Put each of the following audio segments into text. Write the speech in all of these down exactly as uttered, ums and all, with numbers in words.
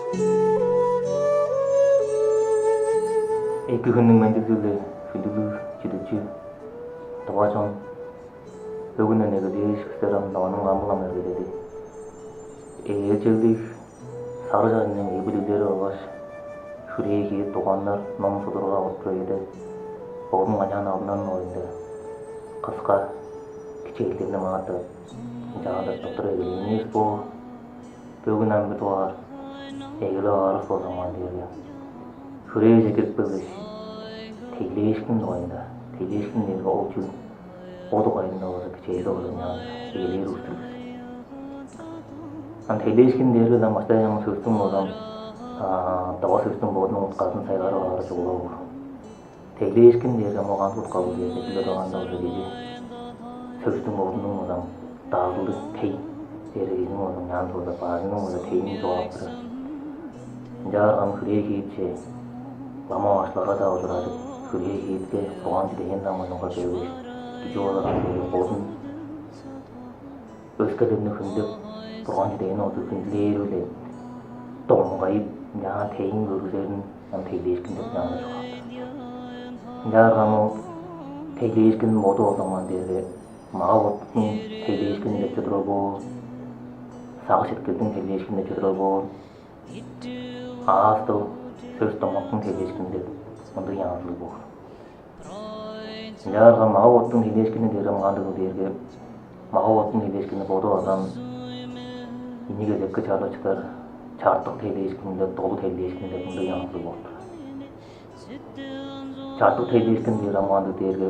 Эки хүннүң мендизи-биле, хүндүлүг чүдүкчү, тыва чон, бөгүнден эгелээш, силер ам Тываның кам-биле ам эргеледи. Ээлчеглиг сарыг чажының эки билиглери болгаш хүрээ-хиит, дуганнар, ном-судурга, от-бүрү эде, бодун канчаан алдынарының оюнда кыска кичээлдерни маадап, ынчаан тырттып тур эгелээнивис бо. Бөгүн ам бир дугаар эгелеп алырывыс болза, мынча дээрге, хүрээже кирип келгеш, тейлээшкин дугайында, тейлээшкин дээрге ол чүл, ол дугайында болза кичээлди болза ынчаан эгелээр улус-тур бис. Ам тейлээшкин дээрге ам баштай ам сөстүң болза, а, тыва сөстүң бодунуң утказын сайгарып алыры чугула боор. Тейлээшкин дээрге ам ол кандыг утка-дыр дээрге, билип турган-даа болза, кижи сөстүң бодунуң болза дазылы тей дээрге, кижиниң болза ынчаан болза бажының болза тейин чугаалап турар. Ынчаарга ам хүрээ-хиитче, лама башкыларга-даа ужуражып, хүрээ-хиитке, Бурган чүдээн ам мурнунга келгеш, кижи болза ам дээрге бодун өскелерни хүндүлеп, Бурган чүдээн оозу хүндүлээри-биле доңгайып, ынчаан тейин көргүзерин ам тейлээшкин деп ынчаан чугаалап турар. Ынчаарга ам ол тейлээшкиниң боду болза, мынча дээрге, мага-боттуң тейлээшкини деп чүве турар боор, сагыш-сеткилдиң тейлээшкини деп чүве турар боор, аас-дыл, сөс-домактың тейлээшкини деп мындыг янзылыг боор. Ынчаарга мага-боттуң тейлээшкини дээрге ам кандыгыл дээрге, мага-боттуң тейлээшкини боду база ам ийи кезекке чарлып чыдар: чартык тейлээшкин деп, долу тейлээшкин деп мындыг янзылыг болуп турар. Чартык тейлээшкин дээрге ам кандыг дээрге,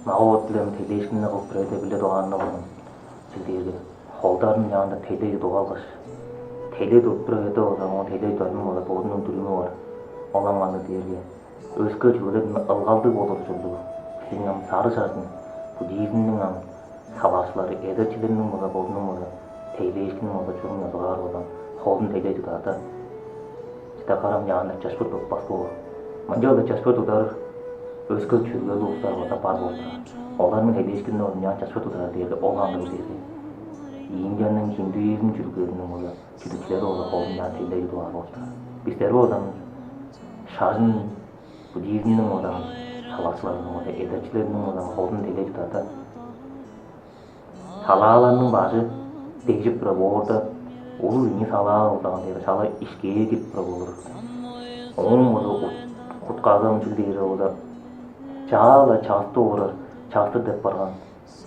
мага-бот-биле ам тейлээшкинни кылып турар эде, билип турганыңар болза, чүл дээрге, холдарын ынчаан тейлей тудуп алгаш, тейлей тудуп турар эде болза, оон тейлей тударының болза бодунуң дүрүмү бар. Ол ам кандыг дээрге, өске чүүлдерден ылгалдыг болур ужурлуг, бистиң ам сарыг чажын, буддизмниң ам саваашкылары, эдерчилериниң болза, бодунуң болза тейлээшкининиң болза чурумун ёзугаар болза, холун тейлей тудаарда, чыда карам яннар чашпыр тутпас боор. Мынчалдыр чашпыр тудар өске чүрүглелиг улустар болза бар болуп турар. Оларның тейлээшкинин болза ынчаан чашпыр тудаар дээрге, ол кандыгыл дээрге, Индияның хиндуизм чүрүглелиниң болза чүдүкчүлери болза холун ынчаан тейлей тудуп аар болуп турар. Бистер болза ам шажын, буддизмниң болза ам саваашкыларының болза эдерчилериниң болза ам холун тейлей тудаарда, салааларның бажы дегжип турар боорда, улуг ийи салаа болза ам дээрге шала ишкээр кирип турар болур. Ооң болза ут-, утказы ам чүл дээрге болза, чаа-ла частып орар, частыр деп барган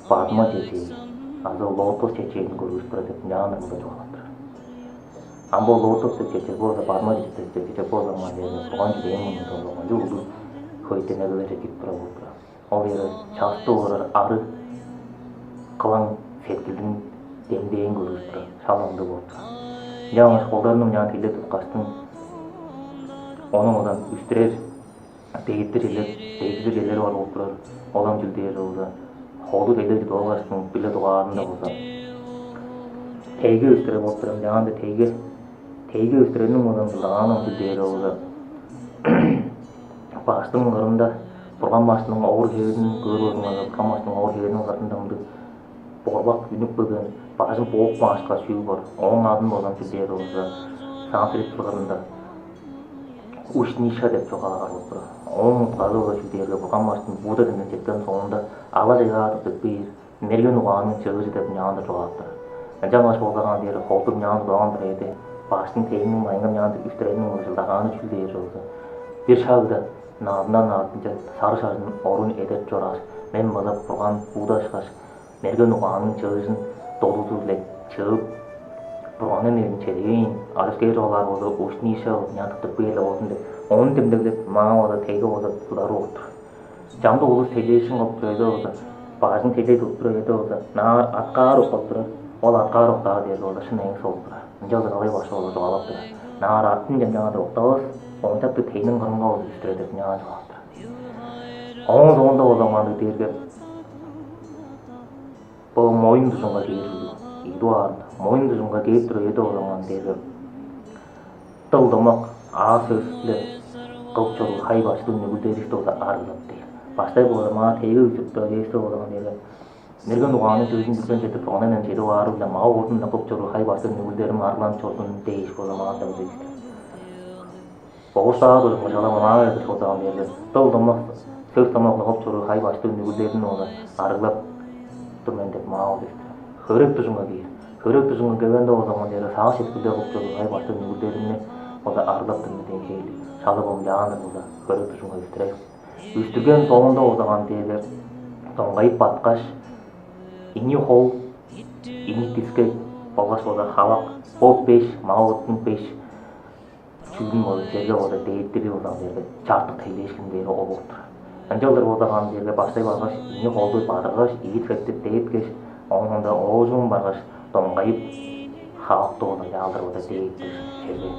падма чечээ азы лотос чечээни көргүзүп турар деп ынчаан мында чугаалап турар. Ам бо лотос деп чечек болза, падма чечек деп чечек болза, мынча дээрге Бурган чүдээн мурнунда болза кончуг улуг хөй демдеглерже кирип турар болуп турар. Ол дээрге частып орар арыг-кылаң сеткилдиң демдээн көргүзүп турар, шала ындыг болуп турар. Ынчангаш холдарны ынчаан тейлей туткаштың, ону оон үстүрер, дегиттир черлер, дегзир черлери бар болуп турар. Ол ам чүл дээр болза, холду тейлей тудуп алгаштың, билип турганыңар болза, тейге үстүрер болуп турар. Ынчаанда тейге, тейге үстүрерниң болза ам чылдагааны ам чүл дээр болза, баштың кырында, Бурган баштың овур-хевирин көөр болзуңарза, Бурган баштың овур-хевириниң кырында мындыг борбак үнүп келген, бажын бооп каашкаш чүүл бар. Ооң адын болза ам чүл дээр болза, санскрит дылында Ушниша деп чугаалаар болуп турар. Ооң утказы болза чүл дээрге, Бурган баштың Будда деңнеп четкен соонда ала-чайга тыптып кээр мерген угаанның чыыжы деп ынчаан-даа чугаалап турар. Ынчангаш болза ам дээрге холдуң ынчаан тудуп алган турар эде, баштың тейиниң, майыңга ынчаан үстүрерниң болза чылдагааны чүл дээр болза, бир шагда назындан назынче сарыг чажын оруун эдертип чорааш, мен база Бурган Будда ышкаш мерген угаанның чыыжын долузу-биле чыып, Бурганның эвин чедип кээйн, ажык кээр чугаалаар болза, Ушниша ынчаан тыптып кээр-ле болзун деп, ону демдеглеп, маңаа база тейге база тудар болуп турар. Чамдык улус тейлээшкин кылып турар эде болза, бажын тейлей тудуп турар эде болза, ынаар аткаар октап турар. Ол аткаар октаар дээр болза, шын эвес болуп турар. Ынчалдыр калай башкы болза чугаалап турар. Ынаар артынче ынчаан октавас, оон чаптыг тейниң кырынга болза үстүрер деп ынчаан чугаалап турар. Ооң соонда болза мындыг дээрге, бо моюн дужунга кээр ужурлуг, ийи дугаарында. Моюн дужунга кээп турар эде болза мындыг дээрге, дыл-домак, аас-сөс-биле кылып чоруур хай-бачыттың нүгүлдеривисти болза арыглап дээр. Баштай болза маа тейге үстүрүп турар эвес болза мындыг дээрге, Мерген угаанның сөзүн дүрген чедип, оон чедип аарыг-ла мага-бодун-на кып чоруур хай-бачыт нүгүлдерим арыгланып чорзун дээш болза маан-даа ужур-дур. Богуштаа бөлүмге шала маңаа бердик болза ам дээрге, дыл-домак, сөс-домак-ла кып чоруур хай-бачыт нүгүлдерин ола арыглап тур мен деп маңаа болду. Хөрек дужунга кээр. Хөрек дужунга келгенде болза ам дээрге сагыш-сеткилде кып чоруур хай-бачыт нүгүлдерин ола арыглап тур мен дээн хевирлиг шала болза ам дээрге хөрек дужунга үстүрер. Үстүрген соонда болза ам дээрге доңгайып баткаш, ийи хол, ийи дискек болгаш болза хавак, бо беш, мага-боттуң беш чүүлүн болза черге болза дээптири болза ам дээрге чартык тейлээшкин дээри ол болуп турар. Ынчалдыр болза ам дээрге баштай баргаш, ийи холду бадыргаш, ийи дискекти дээпкеш, оон соонда оожум баргаш, доңгайып, хавакты болза ынчалдыр болза дээптир черге.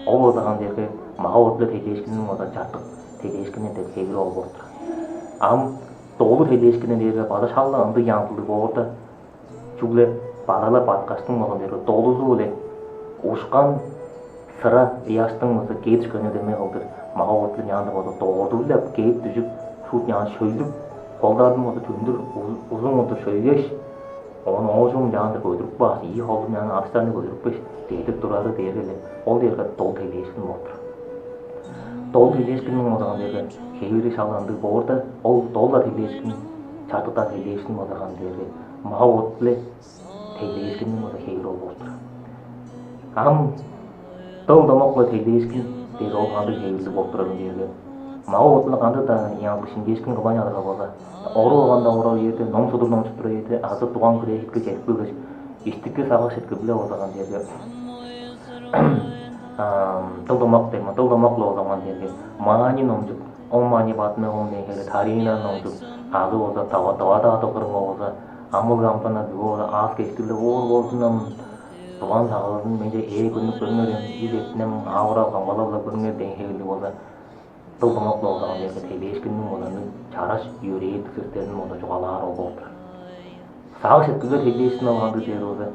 Ол болза ам дээрге мага-бот-биле тейлээшкинниң болза чартык тейлээшкини деп хевири ол болуп турар. Ам долу тейлээшкини дээрге база шала ындыг янзылыг боорда, чүгле бадыра-ла баткаштың болза ам дээрге долузу-биле ушкан сыра ыяштың болза кедиш көне демей кылдыр мага-бот-биле ынчалдыр болза доордуп-ла кээп дүжүп, шуут ынчалдыр шөйлүп, холдарын болза түндүр узун кылдыр шөйгеш, оон оожум ынчалдыр көдүрүп кааш, ийи холдуң ынчалдыр арыштарын көдүрүпкеш, дедип турары дээрге-ле ол дээрге дол тейлээшкин болуп турар. Дол тейлээшкинниң болза ам дээрге хевири шала ындыг боорда, ол дол-ла тейлээшкин, чартык-даа тейлээшкин болза ам дээрге мага-бот-биле тейлээшкинниң болза хевири ол болуп турар. Ам дыл-домак-биле тейлээшкин дээрге ол кандыг хевирлиг болуп турарыл дээрге, мага-бот-биле кандыг-даа янзылыг шимчээшкин кылбайн чадырар болза, орук алган-даа орар үеде, ном-судур номчуп турар үеде азы дуган хүрээ-хитке чедип келгеш, иштики сагыш-сеткил-биле болза ам дээрге дыл-домак дээр ме, дыл-домак-биле болза ам дээрге Маани номчуп, Ом мани падме ом дээн хевирлиг таринаны номчуп, азы болза Дава-, Давада ады кырынга болза амыл-камгалалды, бүгү болза аас-кежиктиг-ле боор болзун ам, дуган-сагыызын менче ээ көрнүп көрүңер, ил-эртинин ам авырал-камгалал-биле көрүңер дээн хевирлиг болза, дыл-домак-биле болза ам дээрге тейлээшкинниң болза ындыг чараш, йөрээлдиг сөстерин болза чугаалаар ол болуп турар. Сагыш-сеткилге тейлээшкин ол кандыг дээр болза,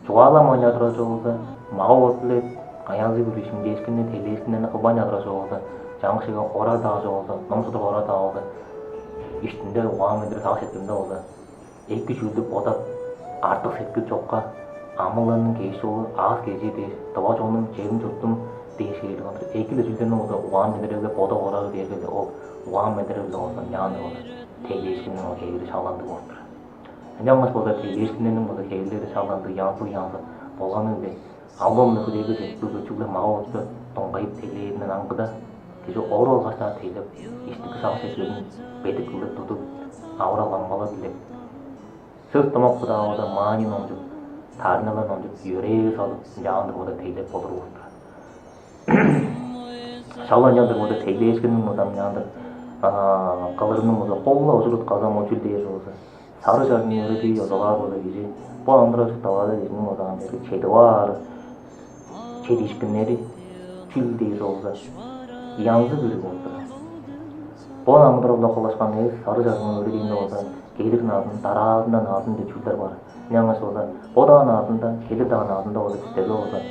чугааламайн чадырар чок болза, мага-бот-биле янзы-бүрү шимчээшкинни, тейлээшкиннерни кылбайн чадырар чок болза, чаңгыс черге орар-даа чок болза, ном-судурга орар-даа болза, иштинде угаан-медерел, сагыш-сеткилинде болза, эки чүүлдү бодап, артык сеткил чокка, амылының кеш чогу, аас-кежии дээш, тыва чонум, черим-чуртум дээш хевирлиг кылдыр эки-ле чүүлдерни болза угаан-медерелге бодап орары дээрге-ле ол угаан-медерел-биле болза ынчалдыр болза тейлээшкинниң ол хевири шала ындыг болуп турар. Ынчангаш болза тейлээшкиннерниң болза хевирлери шала ындыг янзы-янзы болганы-биле албан-на хүрээге чедип келгеш, чүгле мага-ботту доңгайып тейлээринден аңгыда, кижи орук алгаш-даа тейлеп, иштики сагыш-сеткилин бедик кылдыр тудуп, авырал-камгалал дилеп, сөс-домак-биле-даа болза маани номчуп, таринаны номчуп, йөрээ салып, ынчалдыр болза тейлеп болур болуп турар. Шала ынчалдыр болза тейлээшкинниң болза ынчалдыр кылырының болза кол-ла ужур-утказы ам ол чүл дээр болза, сарыг чажын өөредир ёзугаар болза кижи бо амыдыралче тавада кижиниң болза ам дээрге чедип аар чедиишкиннери чүл дээр болза, янзы-бүрү болуп турар. Бо амыдырал-биле холбашкан эвес, сарыг чажын өөредиинде болза, кедир назын, дараазында назын деп чүүлдер бар. Ынчангаш болза, бо-даа назында, келир-даа назында болза, бистерге болза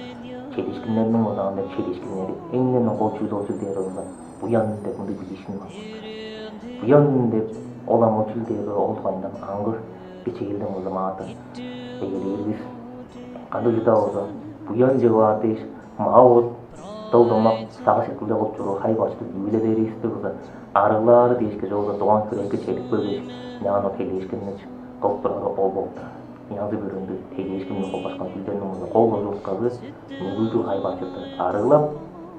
чедиишкиннерниң болза ам дээрге чедиишкиннери, эң-не кол чүүл ол чүл дээр болза, буян деп мындыг билиишкин бар. Буян деп ол ам ол чүл дээр, ол дугайында аңгы кичээлден болза маадыр эгелээр бис. Кандыг чүве-даа болза, буян чыып аар дээш, мага-бот, дыл-домак, сагыш-сеткилде кылып чоруур хай-бачыттыг үүлелеривисти болза арыглаары дээш кижи болза дуган хүрээге чедип келгеш, ынчан ол тейлээшкинни кылып турары ол болуп турар. Янзы-бүрү ындыг тейлээшкин-биле холбашкан чүүлдерниң болза кол ужур-утказы, нүгүлдүг хай-бачытты арыглап,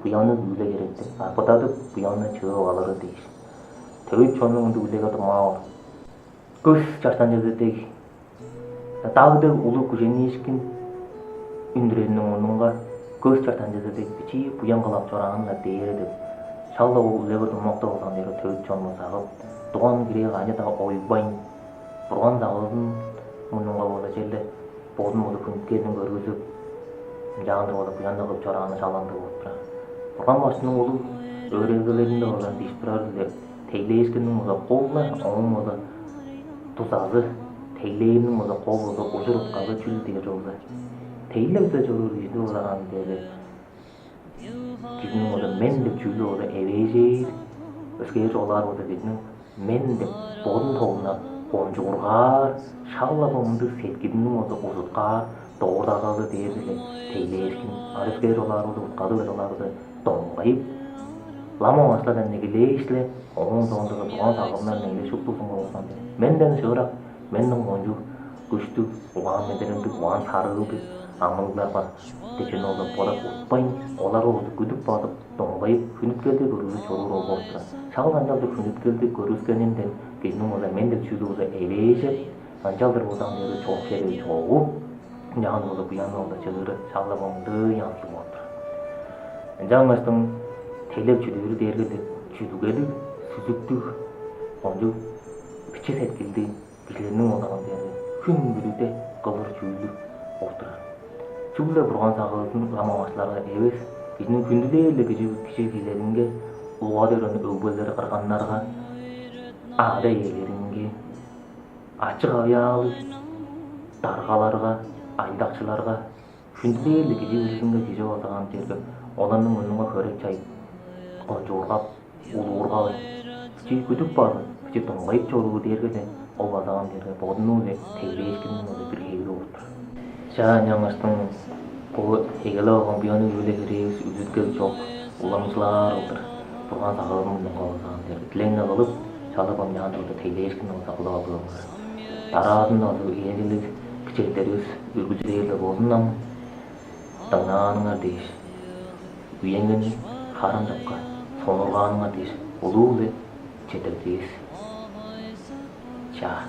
буянныг үүле-херекти арбыдадып, буянны чыып алыры дээш. Төвүт чоннуң ындыг үлегер дуңмаа бар. Көс чаштанчызы дег, даг дег улуг күжениишкин үндүрериниң мурнунга көс чаштанчызы дег бичии буян кылып чорааны-ла дээре деп, шала ол үлегер дуңмакта болза ам дээрге төвүт чонну сагып, дуган хүрээ кайны-даа ойбайн, бурган-сагыызын мурнунга болза черле бодун болза хүндүткелин көргүзүп, ынчалдыр болза буянныг кылып чорааны шала ындыг болуп турар. Бурган башкының улуг өөредиглеринде болза бижип турар-дыр деп, тейлээшкинниң болза кол-ла, ооң болза дузазы, тейлээриниң болза кол болза ужур-утказы чүл дээр болза, тейлеп-ле чоруур кижини болза ам дээрге кижиниң болза мен деп чүүлү болза эвээжээр, өскээр чугаалаар болза, кижиниң мен деп бодун товунар, кончуургаар, шак-ла бо мындыг сеткилиниң болза узуткаар, доордагалы дээрге-ле тейлээшкин, арыг кээр олаарывыста, уткадып эр олаарывыста доңгайып, лама башкылардан эгелээш-ле, ооң соонда-ла Бурган сагыызындан эгелээш шуптузун болза ам, менден шыырак, менден кончуг, күштүг, угаан-медерелдиг, угаан-сарыылдыг амылыглар бар деп чүвени ол бодап утпайн, оларга болза күдүп бадып, доңгайып, хүндүткелди көргүзүп чоруур ол болуп турар. Шак ынчалдыр хүндүткелди көргүскенинден кижиниң болза мен деп чүүлү болза эвээжеп, ынчалдыр болза ам дээрге чоок черге чогуп, ынчаан болза буянныг болза чыыры шак-ла мындыг янзылыг болуп турар. Ынчангаштың тейлеп чүдүүрү дээрге-ле чүдүгелиг, сүзүктүг, кончуг биче сеткилдиг кижилерниң болза ам дээрге хүн бүрүде кылыр чүүлү болуп турар. Чүгле Бурган сагыызын лама башкыларга эвес, кижиниң хүндүлээр-ле кижи, кижи кижилеринге, улуг-даа өрен өгбелери кырганнарга, ада-иелеринге, ачы-хавыяалыг даргаларга, ажылдакчыларга, хүндүлээр-ле кижи бүрүзүнге кижи болза ам дээрге оларның мурнунга хөрек чайып, кончуургап, улуургавайн, бичии күдүп бадып, бичии доңгайып чоруур дээрге-ле ол болза ам дээрге бодунуң-биле тейлээшкининиң-биле бир хевири болуп турар. Чаа, ынчангаштың бо эгелеп алган буянныг чүүлге херээвис үзүткел чок, уламчылаар кылдыр Бурган сагыызының мурнунга болза ам дээрге дилегни кылып, шак-ла бо мынчаан турда тейлээшкинни болза кылып алыылыңар. Дараазында болза ээлчеглиг кичээлдеривис үргүлчүлээр-ле болзун ам. Дыңнааныңар дээш, үеңерни харын чокка сонуургааныңар дээш улуу-биле четтирдивис. Чаа,